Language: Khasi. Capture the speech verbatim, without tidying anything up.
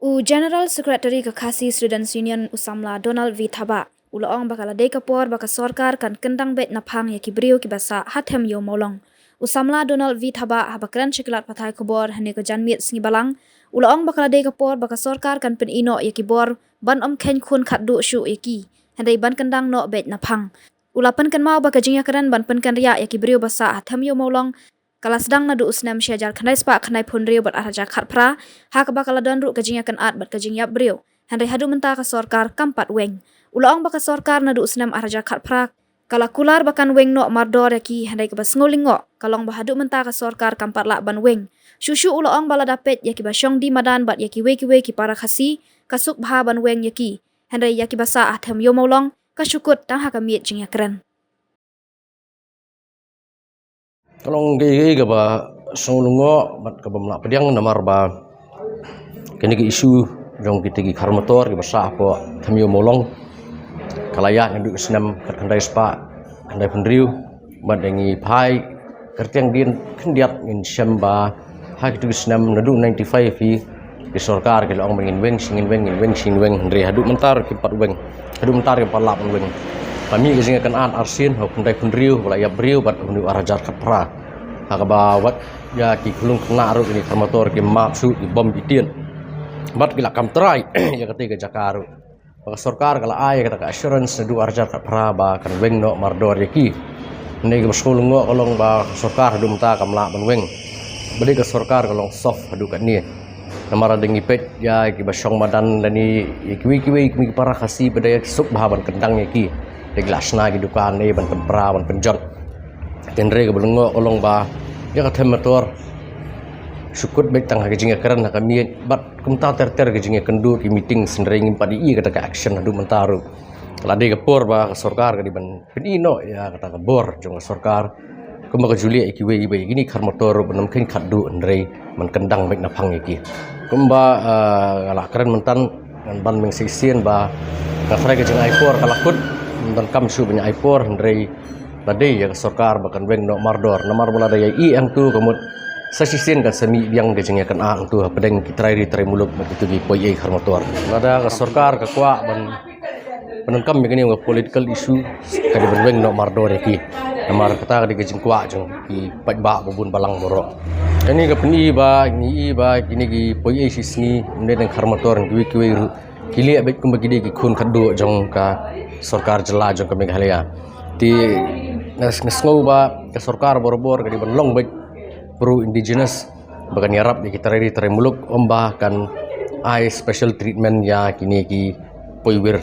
U General Secretary ka Khasi Students Union, u samla Donald V Thabah, u la ong ba ka la dei ka por ba ka sorkar kan kyndang beit naphang ïa ki briew kiba sah ha Them Ïew Mawlong. U samla Donald V Thabah, haba kren sha ki lad pathai khubor hynne ka janmiet sngi Balang, u la ong ba ka la dei ka por ba ka sorkar kan pyni noh ïa ki bor ban ym kheiñ khun khatduh shuh ïa ki, hynrei ban kyndang noh beit naphang. U la pynkynmaw ba ka jingïakren ban pynkynriah ïa ki briew ba sah ha Them Ïew Mawlong ka la sdang naduh u snem shi hajar khyndai spah khyndai phew hynriew bad ar hajar khatphra, ha kaba ka la don ruh ka jingïakynad bad ka jingïap briew, hynrei haduh mynta ka sorkar kam pat weng. U la ong ba ka sorkar naduh u snem ar hajar khatphra ka la kular ba kan weng noh mardor ïa ki, hynrei kaba sngewlyngngoh ka long ba haduh mynta ka sorkar kam pat lah ban weng. Shuh shuh u la ong ba lada peit ïa kiba shong die madan bad ïa kiwei kiwei ki para Khasi, ka suk bha ban weng ïa ki, hynrei ïa kiba sah ha Them Ïew Mawlong ka shu kut tang ha ka miet jingïakren. Ka long kaei kaei kaba sngewlyngngoh bad kaba ym lah pdiang, namar ba kine ki issue jong kita ki khar motor kiba sah hapoh Them Ïew Mawlong ka la ïaid naduh u snem khatkhyndai spah khyndai phew hynriew, bad ngi phai kyrteng dien khyndiat ngin shem ba ha kitu ki snem naduh ninety-five hi ki sorkar ki la ong ba ngin weng shi ngin weng, ngin weng shi ngin weng, hynrei haduh mynta ruh kim pat weng, haduh mynta ruh kim pat lah ban weng. Ka mih ka jingïakynad arsien, ha u khyndai phew hynriew ba la ïap briew bad une u ar hajar khatphra, ha kaba wat ïa ki khyllung khynnah ruh kine ki khar motor ki map shuh, ki bom ki tied bad ki la kam trai ïa katei ka jaka ruh. Ba ka sorkar ka la ai kata ka assurance naduh ar hajar khatphra ba kan weng noh mardor ïa ki. Hynrei kaba sngewlyngngoh ka long ba ka sorkar haduh mynta kam lah ban weng. Ba dei ka sorkar ka long soft haduh katne. Namar lada ngi peit ïa kiba shong madan lane ïa kiwei kiwei ki para Khasi ba dei ki suk bha ban kyndang ïa ki. Dei ki la shna ki dukan ne ban pynpra ban pynjot. Hynrei kaba lyngngoh ka long ba ïa ka Them motor shu kut beit tang ha ka jingïakren ha ka miet bad kumta ter ter ka jingïakynduh ki meeting, hynrei ngim pat ïohi kata ka action haduh mynta ruh. Ka la dei ka por ba ka sorkar ka dei ban pyni noh ïa kata ka bor jong ka sorkar, kumba ka ju leh ïa kiwei kiwei kine ki khar motor ruh ban ym kheiñ khatduh, hynrei ban kyndang beit naphang ïa ki. Kumba, ah, nga la kren mynta ngan ban biang shisien ba nga tharai ka jingai por ka la kut, ym donkam shuh ban ai por, hynrei la dei ïa ka sorkar ba kan weng noh mardor, namar ba lada ïa ïeh hangtu ka mut sa shisien kan sa mih biang ka jingïakynad hangtu hapdeng ki trai ri trai muluk bad kitu ki poiei khar motor. Lada ka sorkar ka kwah ban pyndonkam ïa kane ka political issue, ka dei ban weng noh mardor ïa ki. Namar kata ka dei ka jingkwah jong ki paidbah ba bun balang baroh. Kane ka pyni ba ngi i ba kine ki poiei shisngi, ym dei tang khar motor, kiwei kiwei ruh ki leh beit kumba ki dei ki khun khatduh jong ka sorkar jylla jong ka Meghalaya. Te nga, nga sngew ba ka sorkar barabor ka dei ban long beit pro indigenous, ba kan ïarap ïa ki trai ri trai muluk, ym ba kan ai special treatment ïa kine ki poiwir.